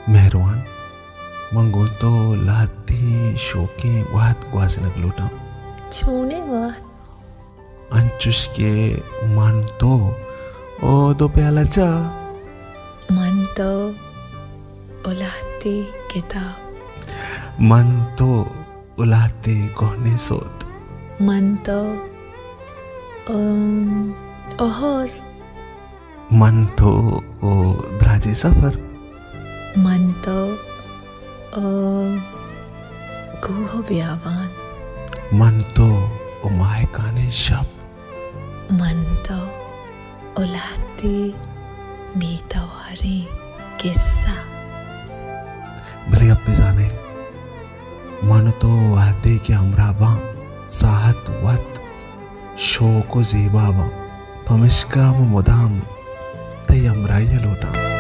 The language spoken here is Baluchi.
مہروان، من گوں تو لہتیں شوکیں وہد گوازینگ لوٹاں۔ چونیں وہد؟ انچوش کہ من تو او دو پیالہ چاہ۔ من تو او لہتیں کتاب۔ من تو او لہتیں کوہنیں سوت۔ من تو، ام، او ہور۔ من تو او دراجیں سفر۔ من تو او کوہ و بیابان۔ من تو او ماہکانیں شپ۔ من تو او لہتے بے تواریں کسہ۔ بلے گپے زانے، من و تو وہدے کہ ہمراہ باں، ساہت وت شوک و زیبا باں، پمشکا من مدام تئی ہمراہی ء لوٹاں۔